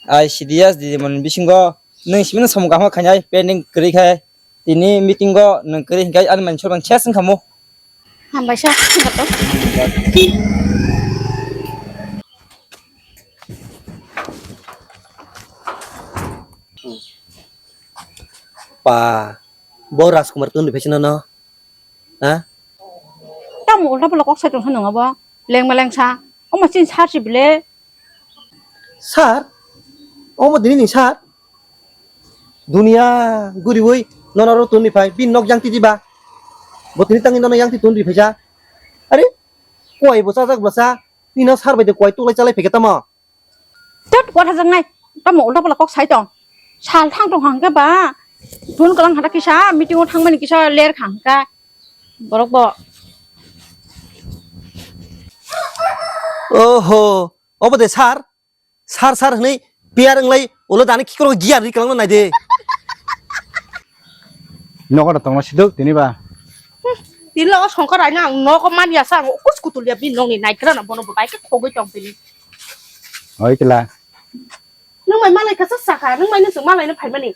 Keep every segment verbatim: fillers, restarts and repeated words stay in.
I C D S Didimon bisingo nwng simino samung kaham khainai pending kwrwi khe tini meeting o nwng kwrwi hinkhe ani manwi sorbang ses wngkhamu. Hambai sa. Pa, bo Rajkumar tun riphaisino no? Ha? Tamo ulta pula kok sai tongsa nongo bo. Lengma lengsa. Omo chin sar si bile. Sar? Omo dini ni sar? Dunia guriwi nono ro tun riphai. Bin nok yang titi ba. Bo tini tangi nono yang ti tun riphaisa. Are? Kuai bo chajak bwsa. Nino sar bai de kuai tuklai chalai phai khe tamo? Tet, kwatha jaknai. Tamo ulta pula kok sai tong. Sal thang tong hangke ba. Tun kalang hata kisa, meeting o thangmani kisa ler khangka. Borok bo. Oho, obo de sar? Sar, sar hwnwi piyar wnglai, ulo dani khikrok giya ri kalang nai de. Nogo da tongma sidok tini ba. Tini lo songkar aina ang nogo manya sa ang kus kutul ya bi nongni naigra na bono bo bai khe khogoi tong tini. Oi kila. Nung mai malai kasa saka, nung mai nung malai no phaimani.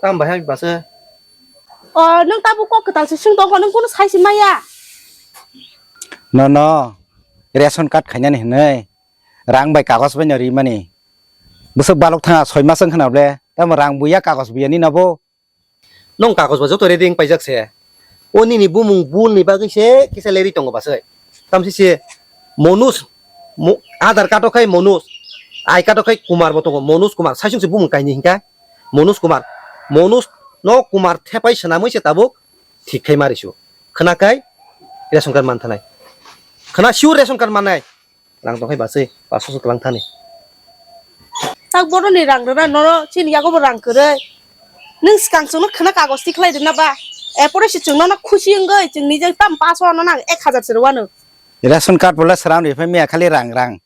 Tam bahai basa. O, nung tabu kok kwtal se sung tongkho, nung kunu sai se maya. No, no. Ration card khainani hinwi rang bai kagos bai no rimani. Bwswk balok thanga soi mas wng khna ble. Tamo rang buya kagos buya ni nabo. Nong kagos ba joto ready wng paijak se. O nini bumung bul ni bagwi se kisa leri tongo basai. Tamsi se Monus, Mo-, Aadhaar card o khai Monus, I card o khai Kumar bo tongo. Monus Kumar, saisung se bumung kaini hinka. Monus Kumar, Monus no Kumar thepai swnamwi se tabuk thik khai mari su. Khna kai ration card man thanai. Khna sure ration card mannai. Rang tong khai basai, paso so tlang thani. Tak bono ni rang rwna nono chini yago bo rang kwrwi. Nwng swkang chwngno khwna kagos tikhlai rwna ba. Erpore se chwngno na khusi wngwi chwng nijak tam paso ano nang ek hazar se rwano. Ration card bole sram ri phai miya khali rang rang.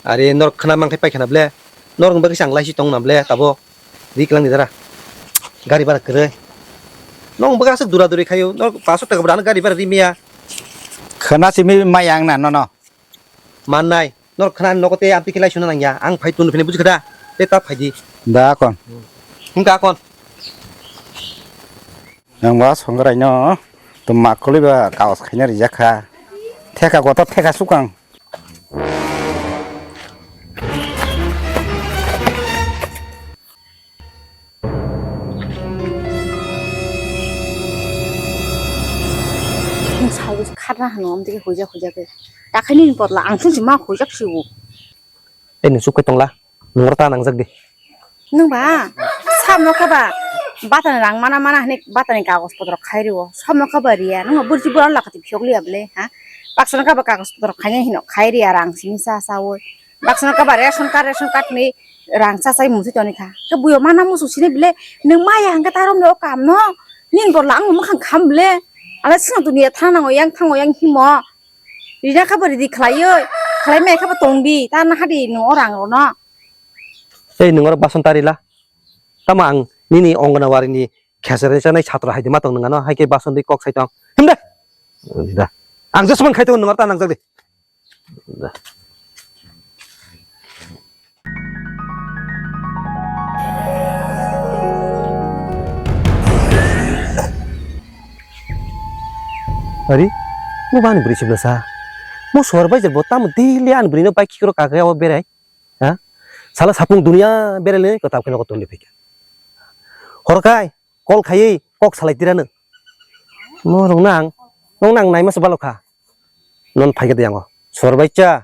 Are nor khwna mang khai pai khana ble. Nor wng bagwi chang lai si tong na ble tabo. Ri klang ni dara. Gari bara kwrwi. Nong baga aswk dura duri khayo. Nor paso taka bra gari bara ri miya. Khwna simi mayang na nono. Mannai, nor khna nogo te amtwi khe lai suna nangya, ang phai tun phini bujikha da, te ta phai di. Da kon. Hingka kon. Ang ba songrai no, to makkoli ba kaos khaina rijak kha. Theka goto theka sukang. Ang salbo se khatna hano, amtwi khe huijak huijak khe. Takhai nini podla ang chwng se ma huijak sibo. Ei, nwng chuk kai tongla. Nwng oro ta nangjak di. Nwng ba, samno khe ba, batani rang mana mana hwnwi batani kagos potrok khai rwo. Samno khe ba riya. Nwng ba burji bura lakati phiyok liya bwle, ha? Baksa no khe ba kagos potrok khainai hino khai riya rang simi sa sa oi. Baksa no khe ba ration card, ration card ni rang cha chai musi toni kha. Khe buyo mana musu sini bile nwng maya hangkhe ta romle o kam no. Nin bor la ang mukhang kham bile. Ala sino dunia thang nango yang thango yang himo. Rida kha ba ridi khlaioi. Khlai mai kha ba tong di. Ta na hadi no o rang ro no. Ei nwng oro bason tari la. Tamo ang nini Anganwadi ni khesere chanai chatra hai de ma tong nwng ano hai khe bason di kok sai tong. Him de. Da. Ang jesman khai tong nwng oro ta nangjak di. Da. Ari, mo bani bwrwi sibla sa. Mo sor bai je bo tamo daily ani bwrwi no bai khikro kaga o berai. Ha? Sala sapung dunia berai le ko tabkhe no ko tondi phika. Hor kai, kol khaiwi kok salai tirano. Mo rong nang, nong nang nai mas balokha. Non phaikhe de yango. Sor bai cha.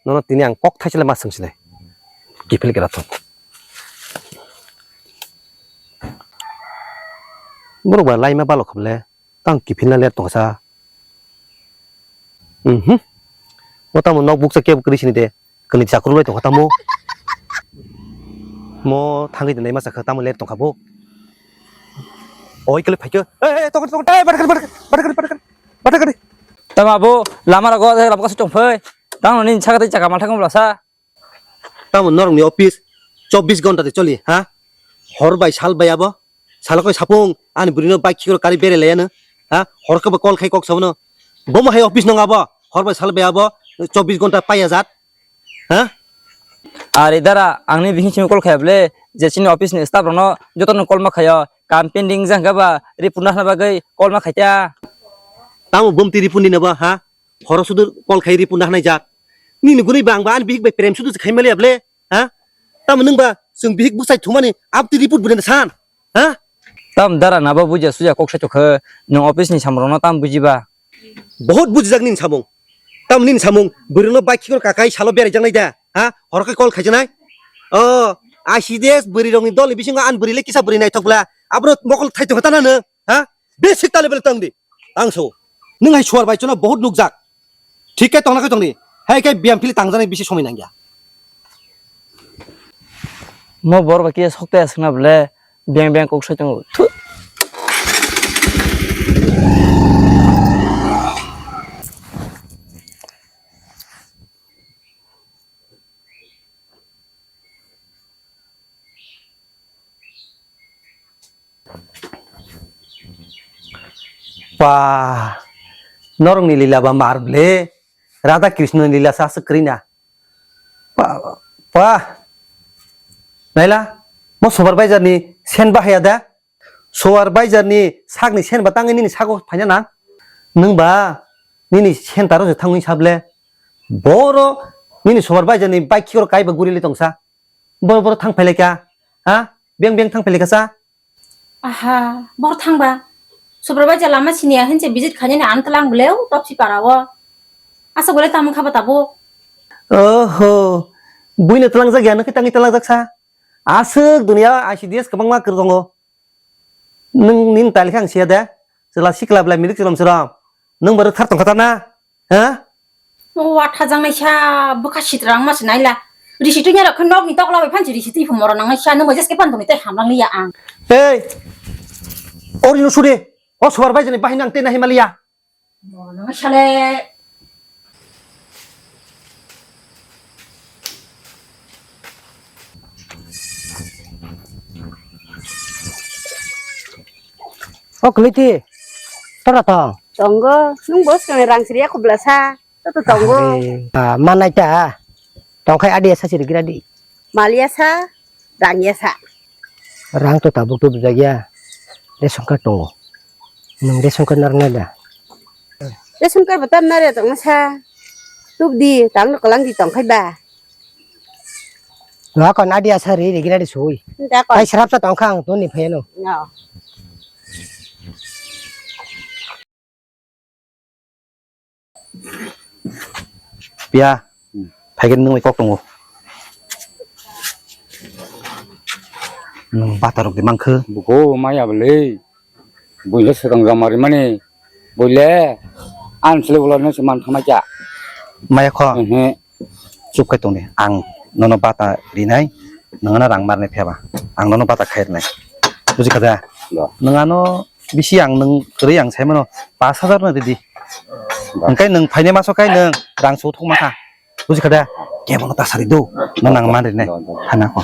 Nono tini ang kok thaisle ma swngsinai. Kiphil kera thok. Borok ba laima balok khablai. Tang kiphilna ler tongsa. Mhm. Mo tamo nok bukcha kebo kwrwi sini de. Kani chakrulai tongkha tamo. Mo thangwi de naima sakha tamo ler tongkha bo. Oi kele phaikhe. Eh, eh, tokon, tokon, eh, batakari, batakari, batakari, batakari, batakari. Tamo abo lama rogo, lama kasi tongphai. Tang nini saka tei chaka malthang bwlasa. Tamo norokni office chobbish ghonta de choli, ha? Hor bai sal bai abo. Salo koi sapung ani bwrwino bike khikro kari bere layano. Ha? Hor khe bo call khai kok sabono. Bomo hai office nong abo. Hor bai sal bai abo. Chobbish ghonta pai hajar. Ha? Are dara, ang ni bihik simi call khaya ble, je chini office ni staff rokno jotono call ma khayo, kam pending jang khe ba report na hwnna bagwi call ma khaita. Tamo bumti report ni nabo, ha? Horo sudu call khai report na hwnai jak. Nini gwnwi ba ang ba ani bihik bai prem sudu khai mali able, ha? Tamo nwng ba chwng bihik bwsai thumani abti report bwrwi na san, ha? Tam dara nabo buja suja kok sai tokhe, nwng office ni samrokno tam bujiba. Bohot bujijak nini samung. Tam nini samung, bwrwino bai khikor kakai salo berai jaknai da. Ha? Horo khe call khaijaknai? O, I C D S bwrwi rokni dolni bisingo an bwrwi le kisa bwrwi naithok bwla. Abro mokol thai tongkha tana nwng. Ha? Basic tale bele tong di. Tang so. Nwng hai suar bai chono bohot nukjak. Thik khe tongna khe tong di. Hai khe biyam phili tangjaknai bisi somoi nangya. Mo bor ba kisa sokte aswkna bole beng beng kok sai tongo. Thu. Pa, norokni lila ba mar ble, Radha Krishna ni lila sa aswk kwrwi na. Pa, pa. Naila, mo supervisor ni sen bahaya da? Supervisor ni sakni sen ba tangwi nini sago phaina nang? Nwng ba nini center o se thangwi sable. Boro nini supervisor ni bike khikoro kaiba gurili tongsa. Boro boro thang phailai kha. Ha? Beng beng thang phailai kha sa? Aha, boro thangba. Supervisor lama siniya hinse visit khainani ang tlang bleu topsi para o. Asa gole tamo khaba tabo. Oho. Buino tlangjak ya, nokhe tangwi tlangjak sa. Aswk dunia I C D S kwbangma kwrwi tongo. Nwng nini talikha ang siya de. Chwla sikla belai milik chwlam chwlam. Nwng bo rwkthar tongkha ta na? Ha? O watha jang naisa bwkha sitrang ma se naila. Risi twi nyarok khe nokni tokla bai phansi risi twi phumoro nang naisa nwng bai jeske phan tongni tei hamlang liya ang. Hey! Ori no sude. O subar bai jani bahai nang tei nahi maliya. Bo nang sale. O kwlwiti, tora tong? Tongo, nwng bo swkang rang siriya khobla sa, toto tongo. Are, ah, manai ta, tongkhai adia sa siri gira di. Malia sa, rang ya sa. Rang to tabuk to dujak ya, ration card tongo. Nwng ration card narwknai da? Ration card bo tam narya tongma sa. Tubdi, tang no kwlang di tongkhai ba. Wa kon adia sa ri ri gira di sui. Nda kon. Tai srap sa tongkha ang toni phayano. No. Piya, phaikhe nwng bai kok tongo. Nwng bata rok de mankhe. Buko maya bwlwi. Buile swkang jama rimani. Buile ang sle ulo no se man thangma kya. Maya kho. Ehe. Chup khai tongdi. Ang nono bata rinai. Nwng ano rang marnai phiyaba. Ang nono bata khai rwnai. Buji kha da? Do. Nwng ano bisi ang nwng kwrwi ang sai mano. Pas hajar no ridi. Do. Hwnkhe nwng phainai maso khai nwng rang su thok ma kha. Buji kha da? Kebono ta sari do. Nwng ang man rinai. Do, do. Hana kho.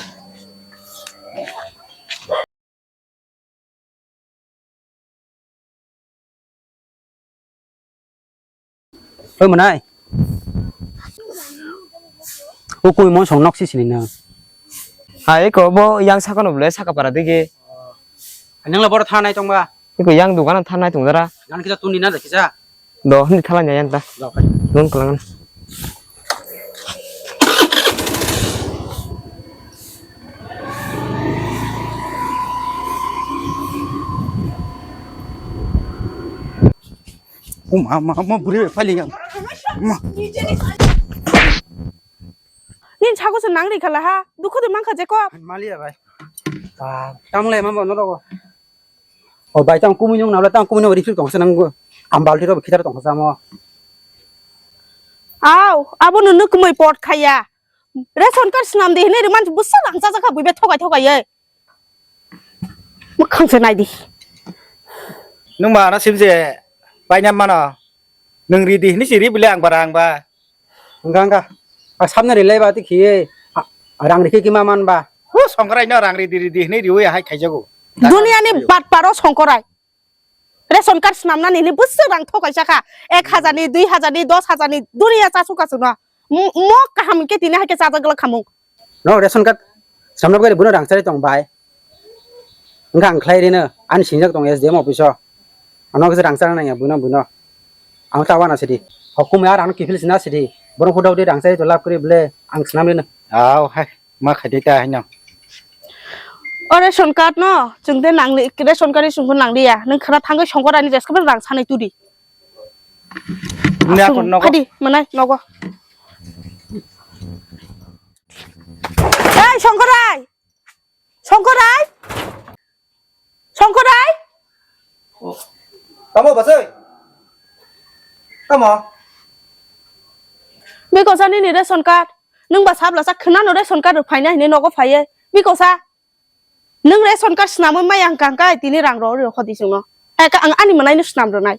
Oi manai. O koi mon song nok si sini na. Hai ko bo yang saka no bole saka para digi. Nang la bor thanai tong ba. Iko yang dukan thanai tong dara. Yang kita tuni na da kisa. Do, hindi thala nya yan ta. Lo, kai. Nung kelangan. Oh, ma, ma, ma, buri file yang. Ma. Nin chago se nang ri khala ha. Dukho de mangkha je ko. Mali ya bai. Ah, tam le ma bo no rogo. O bai, tang kumui nung nabla, tang kumui nung refill tong sa nang, am balti ro khitar tong sa mo. Aw, abo no nuk mui pot khaya. Ration card snam di hinui rwman busa rang cha cha kha buibe thogai thogai ye. Mukhang se nai di. Nung ba na sim je bai nam mano. Nung ri di hinui si ri bile ang ba rang ba. Hwnkha, hwnkha. A, samna rilai ba, twi khiye, a, rang rikhe kima man ba. Hu, songkrai no rang ridi, ridi hinui riwi ahai khaijago. Duniya ni batparo songkrai. Ration card snamnani hinui bwswk rang thok kaisa kha. Ek hajar ni, dui hajar ni, dos hajar ni, duniya chasu kasu no. M-, mo kaham khe tini hai khe chajak glak khamung. No ration card swnamna bagwi buino rang chari tong bai. Wngkha ang khlai rino, ani singjak tong S D M office o. Ano kisa rang chana nangya buino, buino. Ang ta wana sidi. Hukum ya, ano kifil sina sidi. Borong photo di rang chari to lab kri ble, ang swnam rino. Au, hai, ma khai di ta haino. O ration card no, chwng de nangli, ration card ni chwng nangli ya. Nwng khana thangwi songkar ani jeska rang sanai tudi. Nya Aswng kon nogo. Phadi, manai, nogo. Ei, Songkorai! Songkorai! Songkorai! Tamo basai? Tamo? Bikosa nini ration card. Nwng ba sabla sa khwnano ration card rok phaina hinwi nogo phaiye. Bikosa. Nwng ration card swnamwi maya hwnkha hwnkhe tini rang rw rw khodi chwngno. Hai khe ang ani mwnaino swnam rwnai.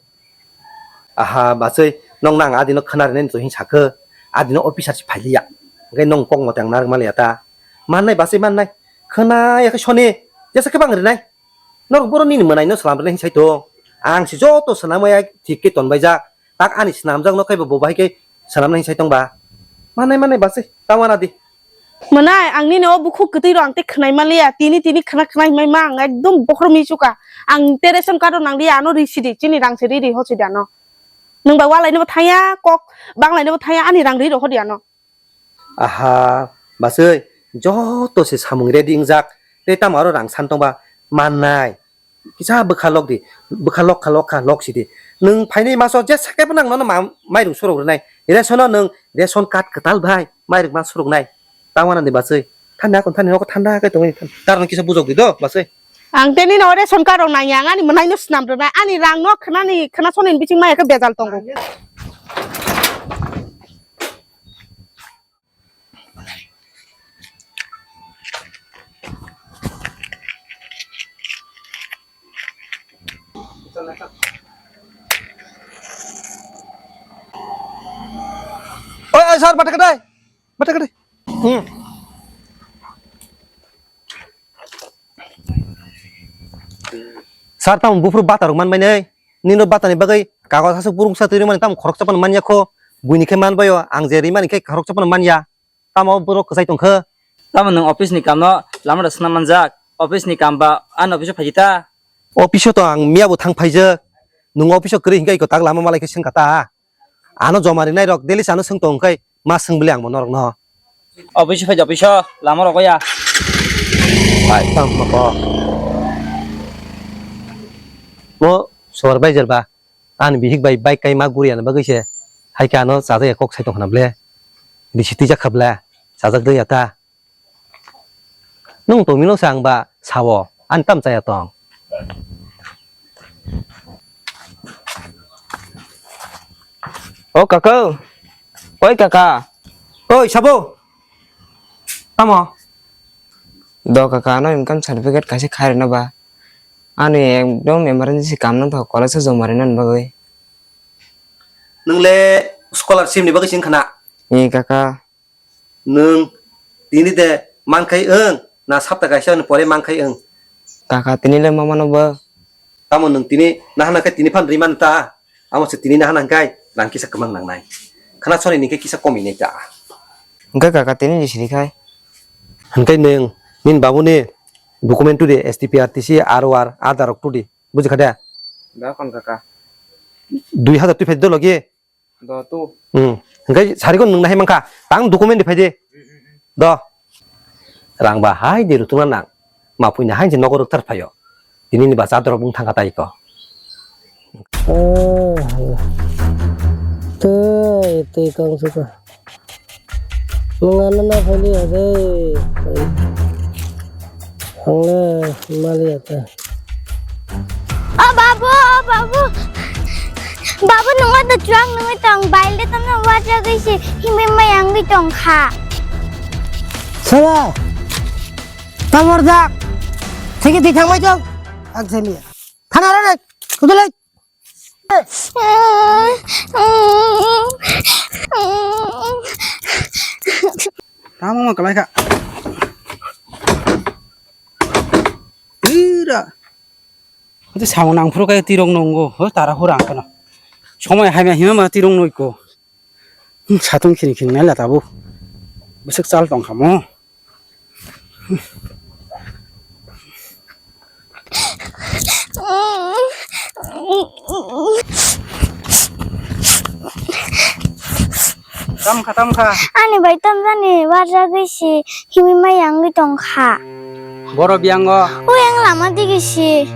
Aha, bachwi, nokno ang adino khwna rwnai hinwi sakhe, adino officer se phailiya. Hwnkhe nong kok mote ang narwk manliya ta. Mannai bachwi mannai. Khwna ya khe soni, jesa khe bang rwnai. Norok boro nini mwnaino swnam rwnai hinwi sai tong. Ang se joto swnam maya thik khe tonbaijak. Tak ani swnamjak no khe bo bo bahai khe swnamnai hinwi sai tong ba. Mannai mannai bachwi, ta wana di. Mwnai, ang nini o bukhuk kwtwi rok ang tei khwnai manliya. Tini, tini khwna khwna hinwi ma ang ekdom bokhorok mi chuka. Ang te ration card rok nangliya, ano ri sidi, chini rang se ri ri ho sidi ano. Nwng bai walai no bo thangya, kok banglai no bo thangya, ani rang ri ro hodi ano. Aha, bachwi, joto se samung ready wngjak. Tei tamo aro rang san tong ba mannai. Kisa bwkha lok di, bwkha lok kha, lok kha, lok sidi. Nwng phainai maso je sakhe phano ang nono ma-, mairung surok rwnai. Ration no nwng ration card kwtal bai mairung ma suroknai. Tamo nani bachwi. Thanda kon thani noko thanda khe tongwi. Tarno kisa bujok di do bachwi. Ang teni no ration card rok nangya, ang ani mwnaino swnam rwnai. Ani rang no khwnani, khwna soni biching maya khe bejal tongo. Oi, oi, sir, bata kadai. Bata kadai. Hmm. Sir, tamo buphuru bata rok manbai nei. Nino batani bagwi kagoj aswk burungsa twi rwmani tamo khoroksa phano manya kho. Buini khe manbaio, ang je rimani khe khoroksa phano manya. Tamo borok kwchai tongkha. Tamo nwng office ni kamno lama da swnam manjak. Office ni kam ba ani office o phaikhe ta. Office o to ang miya bo thang phaijak. Nwng office o kwrwi hinkhe iko tak lama malai khe swngkha ta. Ano joma rinai rok daily sano swng tong khe ma swng bwle ang bo norok no. Office phai office o lama rogo ya. Bai tamo ko. Mo supervisor ba. Ani bihik bai bike kai ma guri ani bagwi se. Hai khe ano chajak ya kok sai tong khna ble. Bisi twijak kha ble. Chajak de ya ta. Nwng tongmino se ang ba sao, ani tam chaya tong. O kaka, oi kaka. Oi sabo. Tamo? Do kaka, ano income certificate kaisa khairina ba. Ani ekdom emergency kam nang tho college o joma rina bagwi. Nwng le scholarship ni bagwi sing khna? Ee kaka. Nwng tini de mankhai wng, na sapta kaisa ni pore mankhai wng? Kaka, tini le mamano bo. Tamo nwng tini nahana khe tini phan rimani ta? Amo se tini nahana hwnkhe rang kisa kwmang nangnai. Khna soni ni khe kisa komi nai ta. Hwnkhe kaka, tini ni siri khai. Hwnkhe nwng nini babuni document tudi, S T P R T C, R O R, Aadhaar rok tudi. Buji kha de? Da kon kaka. Dui hazar twi phai dolo gi? Do tu. Hmm. Hingkai sari ko nung nahai mangkha. Tang document di phai di. Do. Rang ba hai di rutung nang. Ma puina hai je nogo rukthar phaio. Tini ni basa dorok bung thangkha tai ko. Oh. Tei, tei kang suka. Mungano na phali ya de. Hangle mali ya ta. O babu, o babu. Babu, nungo da chuang nungo tong, baile tong na wacha gisi, himi mayang gi tong kha. Sala. Tamor dak. Theke di thang mai jong. Ang semi. Thana ra re. Kudulai. Tamo ma kalai kha. Ira. Hati samung nang phuru kai tirong nongo. Ho tara hura ang kana. Somoi hai ma hima ma tirong noi ko. Hmm, satung khini khini nai la tabu. Bwswk chal tong kha mo. Tamkha, tamkha. Ani bai tamjani warjagwi si himwi ma yangwi tongkha. Boro biyango. O yang lama digi si.